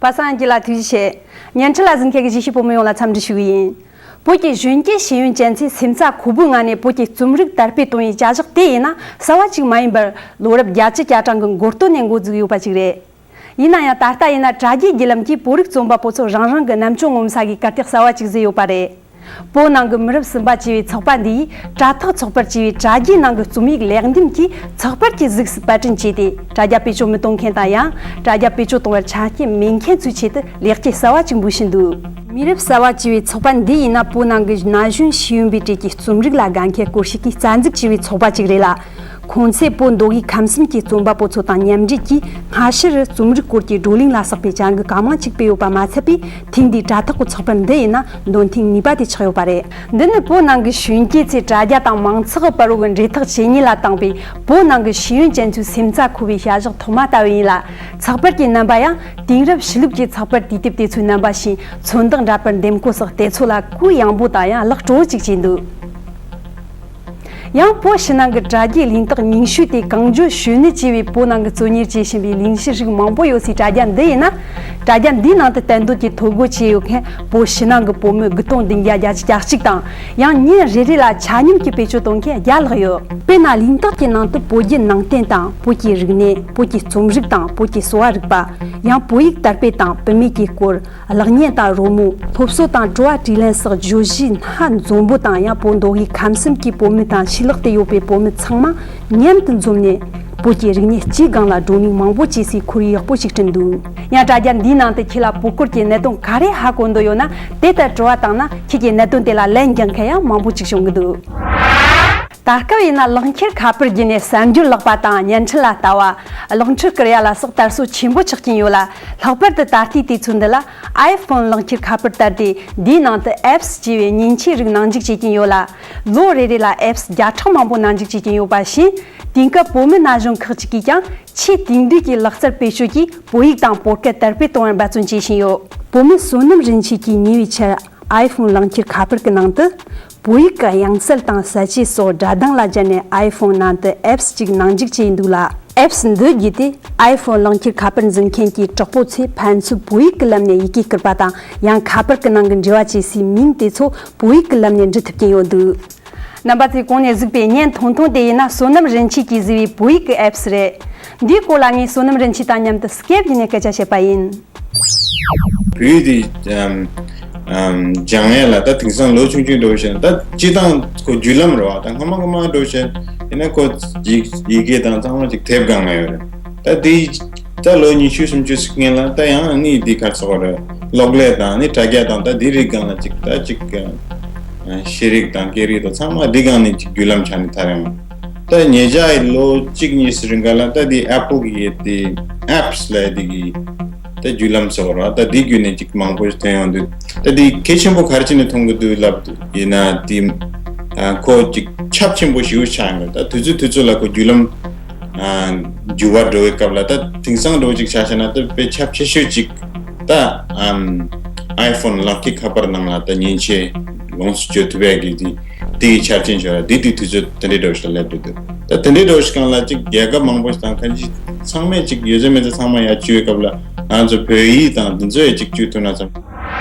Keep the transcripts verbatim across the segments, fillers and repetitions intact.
པ་སངས་ལགས་ལ་ཐུགས་རྗེ་ཆེ། བརྙན་འཕྲིན་ལ་གཟིགས་མཁན་གྱི་གཞིས་བྱེས་བོད་མི་ཡོངས་ལ་འཚམས་འདྲི་ཞུ་གི་ཡིན། བོད་ཀྱི་གཞོན་སྐྱེས་ཤེས་ཡོན་ཅན་ཚོས་སེམས་རྩ་ཁོ་བོའི་ངང་ནས་བོད་ཀྱི་རྩོམ་རིག་དར་སྤེལ་གཏོང་བའི་བྱ་གཞག་དེ་ཡིན་ན་གསལ་བ་ཅིག་མ་ཡིན་པར། ལོ་རབས་བརྒྱད་ཅུ་གྱ་གྲངས་ཀྱི་འགོ་སྟོད་ནས་འགོ་འཛུགས་ཡོད་པ་ཅིག་རེད། ཡིན་ན་ཡང་ད་ལྟ་ཡིན་ན་དྲ་རྒྱའི་བརྒྱུད་ལམ་གྱིས་བོད་རིགས་རྩོམ་པ་པོ་ཚོ་རང་རང་གི་རྣམ་དཔྱོད་ངོ་མཚར་གྱི་གར་སྟེགས་གསར་བ་ཅིག་བཟོས་ཡོད་པ་རེད། བོད་ནང་གི་མི་རབས་གསུམ་པ་ཅེས་པའི་ཚོགས་པ་འདི་ཡིས་དྲ་ཐོག་ཚོགས་པར་ཅེས་པའི་དྲ་རྒྱའི་ནང་གི་རྩོམ་ཡིག་ལེགས་འདེམས་ཀྱིས་ཚོགས་པར་གྱི་གཟུགས་སུ་པར་སྐྲུན་བྱས་ཏེ། དྲ་རྒྱ་བེད་སྤྱོད་མི་གཏོང་མཁན་དང་ཡང་དྲ་རྒྱ་བེད་སྤྱོད་གཏོང་བར་ཆ་རྐྱེན་མེད་མཁན་ཚོའི་ཆེད་དུ་ལེགས་སྐྱེས་གསར་བ་ཅིག་འབུལ་བཞིན་འདུག་མི་རབས་གསར་བ་ཅེས་པའི་ཚོགས་པ་འདི་ཡིན་ན་བོད་ནང་གི་ན་གཞོན་ཤེས་ཡོན་པའི་གྲས་ཀྱི་རྩོམ་རིག་ལ་དགའ་མཁན་སྐོར་ཞིག་གིས་རྩ་འཛུགས་བྱས་པའི་ཚོགས་པ་ཅིག་རེད་ལ། ཁོང་ཚོས་བོད་མདོ་དབུས་ཁམས་གསུམ་གྱི་རྩོམ་པ་པོ་ཚོ་དང་མཉམ་འབྲེལ་གྱིས་སྔ་ཕྱིར་རྩོམ་རིག་སྐོར་གྱི་བགྲོ་གླེང་ལ་སོགས་པའི་བྱ་འགུལ་གང་མང་ཅིག་སྤེལ་ཡོད་པ་མ་ཚད་པས། ཐེངས་འདིའི་དྲ་ཐོག་གི་ཚོགས་པར་འདི་ཡིན་ན་འདོན་ཐེངས་གཉིས་པ་དེ་ཆགས་ཡོད་པ་རེད། འདི་ནི་བོད་ནང་གི་གཞོན་སྐྱེས་ཚོས་དྲ་རྒྱ་དང་མང་ཚོགས་བར་རོ་གི་འབྲེལ་ཐག་ཇེ་ཉེ་ལ་བཏང་བའི་བོད་ནང་གི་ཤེས་ཡོན་ཅན་ཚོའི་སེམས་རྩ་འཁོལ་བའི་བྱ་གཞག་ཐོག་མ་ལྟ་བུ་ཡིན་ལ། ཚགས་པར་གྱི་རྣམ་པ་ཡང་དེང་རབས་ཕྱི་ལུགས་ཀྱི་ཚགས་པར་དུས་དེབ་དེ་ཚོའི་རྣམ་པ་བཞིན་ཚོན་མདོག་འདྲ་པར་འདེམས་བསྐོ་སོགས་དེ་ཚོ་ལ་གུས་ཡངས་པོ་དང་ཡང་ལག་སྤྲོ་བོ་ཅིག་བྱས་འདུག་ཡང་བོད་ཕྱི་ནང་གི་དྲ་རྒྱའི་ལས་རྟགས་རྙིང་ཤོས་དེ་གངས་ལྗོངས་གཞོན་ནུ་ཅེས་པའི་བོད་ནང་གི་གཙོ་གཉེར་བྱེད་བཞིན་པའི་གླེང་གཞི་རིགས་མང་པོ་ཡོད་སའི་དྲ་རྒྱ་འདི་ཡིན་ན། དྲ་རྒྱ་འདིའི་ནང་དུ་གཏན་འདོད་ཀྱི་ཐོ་འགོད་བྱས་ཡོད་མཁན་བོད་ཕྱི་ནང་གི་བོད་མི་དགུ་སྟོང་བདུན་བརྒྱ་བརྒྱད་ཅུ་གྱ་གཅིག་དང་། ཡང་ཉིན་རེ་རེ་ལ་ཆ་སྙོམས་ཀྱིས་བེད་སྤྱོད་གཏོང་མཁན་བརྒྱ་ལྷག་ཡོད། དཔེར་ན་ལས་རྟགས་ཀྱི་ནང་དུ་བོད་བརྒྱུད་ནང་བསྟན་དང་བོད་ཀྱི་རིག་གནས། བོད་ཀྱི་རྩོམ་རིག་དང་བོད་ཀྱི་གསོ་བ་རིག་པ། ཡང་བོད་ཡིག་དར་སྤེལ་དང་བུད་མེད་ཀྱི་སྐོར། གློག་བརྙན་དང་རོལ་མོ། སློབ་གསོ་དང་བྲོ་བ་དྲིས་ལན་སོགས་བརྗོད་གཞི་སྣ་འཛོམས་པོ་དང་། ཡང་བོད་མདོ་དབུས་ཁམས་གསུམ་གྱི་བོད་མི་དང་ཆོས་ལུགས་དུ་ཡོད་པའི་བོད་མི་ཚང་མ་མཉམ་དུ་འཛོམས་ནས། བོད་ཀྱི་རིག་གནས་སྤྱིའི་སྒང་ལ་བགྲོ་གླེང་མང་པོ་བྱེད་སའི་ཁོར་ཡུག་ཡག་པོ་ཞིག་བསྐྲུན་འདུག་ཡང་དྲ་རྒྱ་འདིའི་ནང་དུ་ཁྱེད་ལ་བོད་སྐོར་གྱི་གནད་དོན་ག་རེ་ཧ་གོ་འདོད་ཡོད་ན། དེ་ལྟར་དྲི་བ་བཏང་ན་ཁྱེད་ཀྱིས་གནད་དོན་དེ་ལ་ལན་རྒྱག་མཁན་ཡང་མང་པོ་ཅིག་བྱུང་གི་འདུག་ད་སྐབས་ཡིན་ན་ལག་འཁྱེར་ཁ་པར་བརྒྱུད་ནས་གསར་འགྱུར་ཀློག་པ་དང་བརྙན་འཕྲིན་ལ་ལྟ་བ། གློག་འཕྲུལ་བསྐུར་ཡ་ལ་སོགས་དར་སྲོལ་ཆེན་པོ་ཆགས་ཀྱིན་ཡོད་ལ། ལྷག་པར་དུ་ད་ལྟའི་དུས་ཚོད་འདི་ལ་ཨའི་ཕོན་གློག་འཁྱེར་ཁ་པར་སྟེར་ཏེ། འདིའི་ནང་དུ་ཨེབས་ཅེས་པའི་མཉེན་ཆས་རིགས་ནང་འཇུག་བྱེད་ཀྱིན་ཡོད་ལ། ལོ་རེ་རེ་ལ་ཨེབས་བརྒྱ་ཕྲག་མང་པོ་ནང་འཇུག་བྱེད་ཀྱིན་ཡོད་པ་བཞིན། དེང་སྐབས་བོད་མི་ན་གཞོན་ཁག་ཅིག་གིས་ཀྱང་ཆེས་དེང་དུས་ཀྱི་ལག་རྩལ་བེད་སྤྱོད་ཀྱིས་བོད་ཡིག་དང་བོད་སྐད་དར་སྤེལ་གཏོང་བར་འབད་བརྩོན་བྱེད་བཞིན་ཡོད། བོད་མི་བསོད་ནམས་རིན་ཆེན་གྱིས་ཉེ་བའི་ཆར་ཨའི་ཕོན་གློག་འཁྱེར་ཁ་པར་གྱི་ནང་དུ་བོད་ཡིག་གི་དབྱངས་གསལ་དང་གསལ་བྱེད་སོགས་སྒྲ་གདངས་ལ་སྦྱར་ནས་ཨའི་ཕོན་ནང་དུ་ཨེབས་ཅིག་ནང་འཇུག་བྱས་འདུག་ལ། ཨེབས་འདི་བརྒྱུད་དེ་ཨའི་ཕོན་གློག་འཁྱེར་ཁ་པར་འཛིན་མཁན་གྱི་གྲོགས་པོ་ཚོས་ཕན་ཚུན་བོད་ཡིག་གི་ལམ་ནས་ཡི་གེ་བསྐུར་པ་དང་། ཡང་ཁ་པར་གྱི་ནང་གི་འབྲེལ་བ་བྱེད་སའི་མིང་དེ་ཚོ་བོད་ཡིག་གི་ལམ་ནས་འབྲི་ཐུབ་ཀྱིན་ཡོད་འདུག་རྣམ་པ་ཚོས་གོང་ནས་གཟིགས་པའི་བརྙན་ཐུང་ཐུང་དེ་ཡིན་ན་བསོད་ནམས་རིན་ཆེན་གྱིས་བཟོས་པའི་བོད་ཡིག་གི་ཨེབས་རེད། འདིའི་སྐོར་ལ་ངས་བསོད་ནམས་རིན་ཆེན་དང་མཉམ་དུ་སྐེབ་བརྒྱུད་ནས་སྐད་ཆ་བཤད་པ་ཡིན། བོད་ཡིག་དེ་ཨམ་ཨམ་སྦྱང་ཡ་ལ་ད་དེང་སང་ལོ་ཆུང་ཆུང་འགྲོ་བཞིན་ད་སྤྱི་བཏང་ཁོ་བརྒྱུད་ལམ་རེད་བ། ད་སྔ་མ་སྔ་མ་འགྲོ་བཞིན་ཡིན་ན་ཁོ་ཡི་ཡི་གེ་དང་ཚང་མ་ཅིག་དེབ་སྒང་ལ་ཡོད་རེད། ད་དེ་ད་ལོ་ཉི་ཤུ་སུམ་ཅུ་ཟིན་མཁན་ལ་ད་ཡང་ནི་འདི་གར་སོགས་རེད། གློག་ཀླད་དང་ནི་དྲ་རྒྱ་དང་ད་འདི་རིགས་སྒང་ལ་ཅིག་ད་ཅིག་ཤེས་རིག་དང་སྐད་རིག་དང་ཚང་མ་འདི་སྒང་ནས་ཅིག་བརྒྱུད་ལམ་ཆགས་ནས་ཐར་ཡོང་། ད་ཉེ་ཆར་ལོ་གཅིག་གཉིས་སུ་རིང་ག་ལ་ད་འདི་ཨེ་པལ་གི་དེ་ཨེབས་ལ་དེ་གི་ད་བརྒྱུད་ལམ་ཟེར་བ་རེད་བ། ད་འདི་བརྒྱུད་ནས་ཅིག་མང་པོ་ཐོན་ཡོང་དུས་ད་འདི་གལ་ཆེན་པོ་ག་རེ་བྱས་ནས་མཐོང་གི་འདུག་ལབ་ཡིན་ན་དེ་ཁོ་ཅིག་ཁྱབ་ཆེན་པོ་ཞེ་པོ་ཆགས་ཡོང་གི། ད་དུས་ཚོད་དུས་ཚོད་ལ་ཁོ་བརྒྱུད་ལམ་འགྱུར་བ་འགྲོ་བའི་སྐབས་ལ་ད་དེང་སང་འགྲོ་ཅིག་ཆ་བཞག་ན་ད་དཔེ་ཁྱབ་ཆེ་ཤོས་ཅིག་ད་ཨམ་ཨའི་ཕོན་གློག་འཁྱེར་ཁ་པར་ནང་ལ་ད་མཉེན་ཆས་ལོངས་སུ་སྤྱོད་ཐུབ་ཡ་གི་དེ་དེ་གི་ཆ་རྐྱེན་ཤོར་བ་དེ་དེ་དུས་ཚོད་དེ་འདྲའི་འགྲོ་ཞིག་ལ་སླེབས་འགྲོ་འདུག་ད་དེ་འདྲའི་འགྲོ་ཞིག་སྒང་ལ་ཅིག་རྒྱལ་ཁབ་མང་པོ་ཞིག་དང་ཁ་ཤས་ཚང་མས་ཅིག་ཡོད་ཚད་མེད་ཚད་ཚང་མ་ཡར་བཅུག་པའི་སྐབས་ལ་ང་ཚོ་བོད་ཡིག་དང་འདི་ཚོ་ཡང་ཅིག་བཅུག་ཐུབ་ན་བསམ།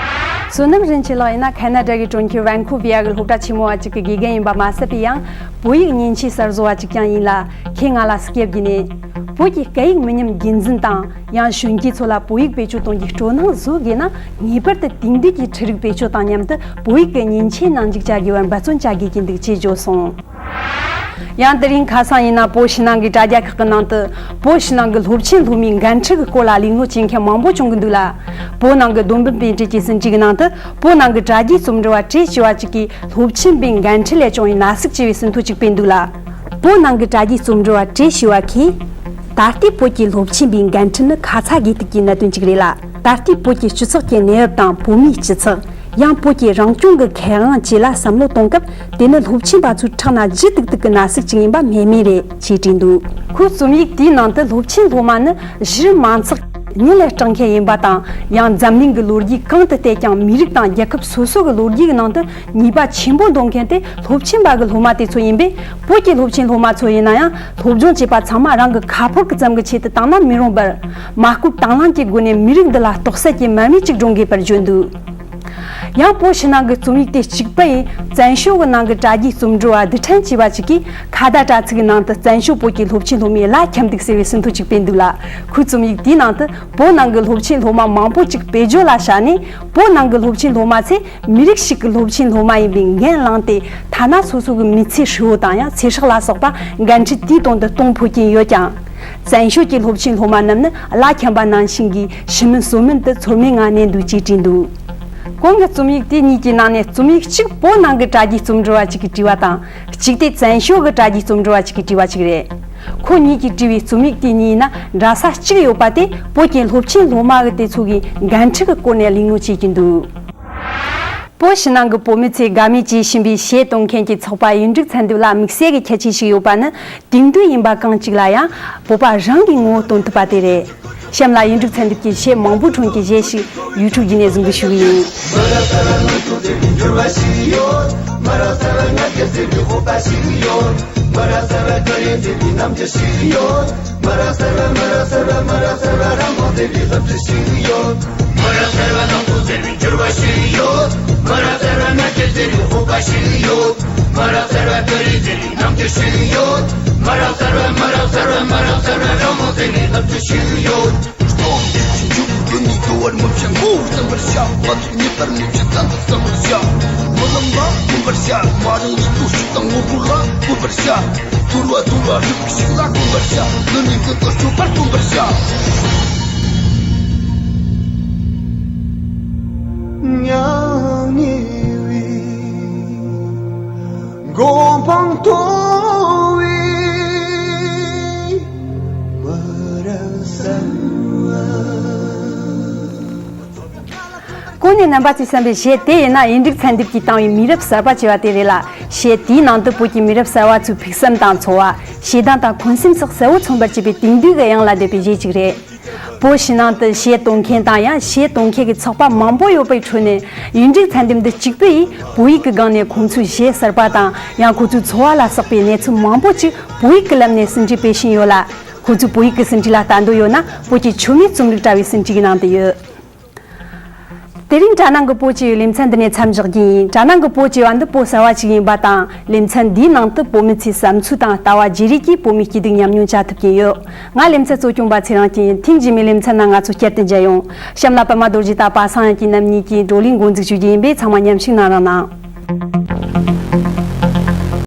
བསོད་ནམས་རིན་ཆེན་ལགས་ཡིན་ན་ཁ་ན་ཌ་གི་གྲོང་ཁྱེར་ཝན་ཁུ་ཝི་ཡ་གི་སློབ་གྲྭ་ཆེན་མོ་བ་ཅིག་གི་དགེ་རྒན་ཡིན་པ་མ་ཟད་པའི་ཡང་བོད་ཡིག་མཉེན་ཆས་གསར་བཟོ་བ་ཅིག་ཀྱང་ཡིན་ལ། ཁོས་ང་ལ་སྐད་བརྒྱུད་ནས་བོད་ཀྱི་སྐད་ཡིག་མི་ཉམས་རྒྱུན་འཛིན་དང་ཡང་གཞོན་སྐྱེས་ཚོ་ལ་བོད་ཡིག་བེད་སྤྱོད་གཏོང་རྒྱུའི་སྤྲོ་སྣང་བཟོ་དགོས་ན་ངེས་པར་དུ་དེང་དུས་ཀྱི་འཕྲུལ་རིག་བེད་སྤྱོད་དང་མཉམ་དུ་བོད་ཡིག་གི་མཉེན་ཆས་ནང་འཇུག་བྱ་དགོས་པར་འབད་བརྩོན་བྱ་དགོས་ཀྱིན་འདུག་ཅེས་བརྗོད་སོང་། ཡང་དེ་རིང་ཁ་སང་ཡིན་ན་བོད་ཕྱི་ནང་གི་དྲ་རྒྱ་ཁག་གི་ནང་དུ་བོད་ཕྱི་ནང་གི་སློབ་ཆེན་སློབ་མའི་འགན་འཁྲི་གི་སྐོར་ལ་གླེང་སློང་བྱེད་མཁན་མང་པོ་བྱུང་གི་འདུག་ལ། བོད་ནང་གི་བསྡོམས་པའི་དཔེ་ཁྲིད་ཀྱི་ཟིན་བྲིས་ཀྱི་ནང་དུ་བོད་ནང་གི་དྲ་རྒྱའི་རྩོམ་འབྲི་བ་བཀྲས་ཞུ་བ་གཅིག་གིས་སློབ་ཆེན་པའི་འགན་འཁྲི་ལས་བྱུང་བའི་ན་ཟུག་ཅེས་པའི་ཟིན་ཐོ་གཅིག་སྤེལ་འདུག་ལ། བོད་ནང་གི་དྲ་རྒྱའི་རྩོམ་འབྲི་བ་བཀྲས་ཞུ་བ་གིས། ད་ལྟའི་བོད་ཀྱི་སློབ་ཆེན་པའི་འགན་འཁྲི་ནི་ཁ་ཚ་དགོས་གཏུགས་ཀྱི་གནད་དོན་གཅིག་རེད་ལ། ད་ལྟའི་བོད་ཀྱི་སྤྱི་ཚོགས་ཀྱི་གནས་བབ་དང་བོད་མིའི་སྤྱི་ཚོགས། ཡང་བོད་ཀྱི་རང་སྐྱོང་གི་ཁེ་དབང་བཅས་ལ་བསམ་བློ་གཏོང་སྐབས་དེ་ནི་སློབ་ཆེན་པ་ཚོའི་ཕྲག་ན་ལྗིད་ཏིག་ཏིག་གི་ན་ཟུག་ཅིག་ཡིན་པ་སྨོས་མེད་རེད་ཅེས་བྲིས་འདུག་ཁོའི་རྩོམ་ཡིག་དེའི་ནང་དུ་སློབ་ཆེན་སློབ་མ་ནི་གཞི་རིམ་མང་ཚོགས། ཉིད་ལ་སྐྲག་མཁན་ཡིན་པ་དང་། ཡང་འཛམ་གླིང་གི་ལོ་རྒྱུས་གང་དུ་བལྟས་ཀྱང་། མི་རིགས་དང་རྒྱལ་ཁབ་སོ་སོ་གི་ལོ་རྒྱུས་ཀྱི་ནང་དུ་ཉེས་པ་ཆེན་པོ་འདོན་མཁན་དེ་སློབ་ཆེན་པ་གི་སློབ་མ་དེ་ཚོ་ཡིན་པས། བོད་ཀྱི་སློབ་ཆེན་སློབ་མ་ཚོ་ཡིན་ན་ཡང་། སློབ་སྦྱོང་བྱེད་པ་ཚང་མ་རང་གི་ཁ་ཕོར་གྱི་ཙམ་གྱི་ཆེད་དུ་བཏང་ན་མི་རུང་བར། མ་བསྐུལ་དང་བླངས་ཀྱི་སྒོ་ནས་མི་རིགས་འདི་ལ་རྟོག་གསལ་གྱི་མར་མེ་གཅིག་སྒྲོན་དགོས་པར་བརྗོད་འདུག། ཡང་བོད་ཕྱི་ནང་གི་རྩོམ་ཡིག་དེ་གཅིག་པུ་ཡིས་བཙན་བྱོལ་གྱི་ནང་གི་དྲ་རྒྱའི་རྩོམ་འབྲི་བ་རྡུལ་ཕྲན་བྱས་པ་གཅིག་གིས། ཁ་བརྡ་དྲ་ཚིགས་ཀྱི་ནང་དུ་བཙན་བྱོལ་བོད་ཀྱི་སློབ་ཆེན་སློབ་མའི་བླ་འཁྱམས་འདུག་ཟེར་བའི་ཟིན་ཐོ་གཅིག་སྤེལ་འདུག་ལ། ཁོའི་རྩོམ་ཡིག་དེའི་ནང་དུ། བོད་ནང་གི་སློབ་ཆེན་སློབ་མ་མང་པོ་གཅིག་བེད་སྤྱོད་ལ་བྱས་ནས། བོད་ནང་གི་སློབ་ཆེན་སློབ་མ་ཚོས་མི་རིགས་ཤིག་གི་སློབ་ཆེན་སློབ་མ་ཡིན་པའི་འགན་བླངས་ཏེ། ཐ་ན་སོ་སོ་གི་མི་ཚེ་ཧྲིལ་བོ་དང་ཡང་ཚེ་སྲོག་ལ་སོགས་པ་འགན་འཁྲི་དེའི་དོན་དུ་གཏོང་ཕོད་ཀྱིན་ཡོད་ཀྱང་། བཙན་བྱོལ་གྱི་སློབ་ཆེན་སློབ་མ་རྣམས་ནི་བླ་འཁྱམས་པ་ནང་བཞིན་གྱིས་ཤི་མིན་གསོན་མིན་དུ་ཚོར་མེད་ངང་གནས་འདུག་ཅེས་བྲིས་འདུག། གོང་གི་རྩོམ་ཡིག་དེ་གཉིས་ཀྱི་ནང་ནས་རྩོམ་ཡིག་གཅིག་བོད་ནང་གི་དྲ་རྒྱའི་རྩོམ་འབྲི་བ་གཅིག་གིས་བྲིས་པ་དང་། གཅིག་དེ་བཙན་བྱོལ་གྱི་དྲ་རྒྱའི་རྩོམ་འབྲི་བ་གཅིག་གིས་བྲིས་པ་གཅིག་རེད། ཁོ་གཉིས་ཀྱིས་བྲིས་པའི་རྩོམ་ཡིག་དེ་གཉིས་ན་འདྲ་ས་གཅིག་ཡོད་པ་དེ། བོད་ཀྱི་སློབ་ཆེན་སློབ་མ་གི་དེ་ཚོ་གི་འགན་འཁྲི་གི་སྐོར་ནས་གླེང་མོལ་བྱེད་ཀྱིན་འདུག། བོད་ཕྱི་ནང་གི་བོད་མི་ཚོས་དགའ་མོས་བྱེད་བཞིན་པའི་གཞས་གཏོང་མཁན་གྱི་ཚོགས་པ་ཡིག་འབྲུ་ཚན་འདི་ལ་དམིགས་བསལ་གྱི་ཁྱད་ཆོས་ཤིག་ཡོད་པ་ནི། དེང་དུས་ཡིན་པ་གང་ཅིག་ལ་ཡང་བོད་པ་རང་གི་ངོ་བོ་སྟོན་ཐུབ་པ་དེ་རེད། གཤམ་ལ་ཡིག་འབྲུ་ཚན་འདི་གི་གཞས་མང་པོའི་ཁྲོད་ཀྱི་གཞས་ཤིག་ཡུ་ཊུབ་བརྒྱུད་ནས་གཟིགས་འབུལ་ཞུ་གི་ཡིན། མྱ་ངན་བའི་གོ་འཕང་མཐོ་བའི་མི་རབས་གསར་བ། གོང་ནས་རྣམ་པ་ཚོས་གསན་པའི་གཞས་དེ་ཡིན་ན་ཡིག་འབྲུ་ཚན་འདི་གིས་བཏང་བའི་མི་རབས་གསར་པ་ཅེས་པ་དེ་རེད་ལ། གཞས་དེའི་ནང་དུ་བོད་ཀྱི་མི་རབས་གསར་པ་ཚོའི་ཕུགས་བསམ་དང་འཚོ་བ། ཞེ་སྡང་དང་འཁོན་སེམས་སོགས་གསལ་བོ་མཚོན་པར་བྱེད་པའི་དེང་དུས་ཀྱི་དབྱངས་ལ་བསྡད་པའི་གཞས་ཅིག་རེད། བོད་ཕྱི་ནང་དུ་གཞས་གཏོང་མཁན་དང་ཡང་གཞས་གཏོང་མཁན་གྱི་ཚོགས་པ་མང་པོ་ཡོད་པའི་ཁྲོད་ནས། ཡིག་འབྲུ་ཚན་འདི་གཅིག་པུ་ཡིས་བོད་ཡིག་གི་སྒང་ནས་ཁོང་ཚོའི་གཞས་གསར་པ་དང་ཡང་ཁོ་ཚོའི་འཚོ་བ་ལ་སོགས་པའི་གནས་ཚུལ་མང་པོ་ཅིག་བོད་ཡིག་གི་ལམ་ནས་ཟིན་བྲིས་སྤེལ་བཞིན་ཡོད་ལ། ཁོ་ཚོས་བོད་ཡིག་གི་ཟིན་བྲིས་ལ་ལྟ་འདོད་ཡོད་ན། བོད་ཀྱི་ཆོས་མེད་རྩོམ་རིག་དྲ་བའི་ཟིན་བྲིས་ཀྱི་ནང་དུ་ཡོད། དེ་རིང་དྲ་ནང་གི་བོད་ཅེས་པའི་ལེ་ཚན་འདི་ནས་མཚམས་བཞག་རྒྱུ་ཡིན། དྲ་ནང་གི་བོད་ཅེས་པ་འདི་བོད་གསར་བ་ཞིག་ཡིན་པ་དང་། ལེ་ཚན་འདིའི་ནང་དུ་བོད་མི་ཚོའི་བསམ་ཚུལ་དང་ལྟ་བ་བརྗེ་རེས་ཀྱིས་བོད་མིའི་སྐྱིད་སྡུག་མཉམ་མྱོང་བྱ་ཐུབ་ཀྱིན་ཡོད། ང་ལེ་ཚན་གཙོ་སྐྱོང་པ་ཚེ་རིང་ཅན་ཡིན། ཐེངས་རྗེས་མའི་ལེ་ཚན་ནང་ང་ཚོ་བསྐྱར་དུ་མཇལ་ཡོང་། གཤམ་ལ་པདྨ་རྡོ་རྗེ་དང་པ་སངས་དབྱངས་ཀྱིས་རྣམ་གཉིས་ཀྱིས་བགྲོ་གླེང་འགོ་འཛུགས་ཞུ་རྒྱུ་ཡིན་པས། ཚང་མ་མཉམ་ཞུགས་གནང་རོགས་གནང་།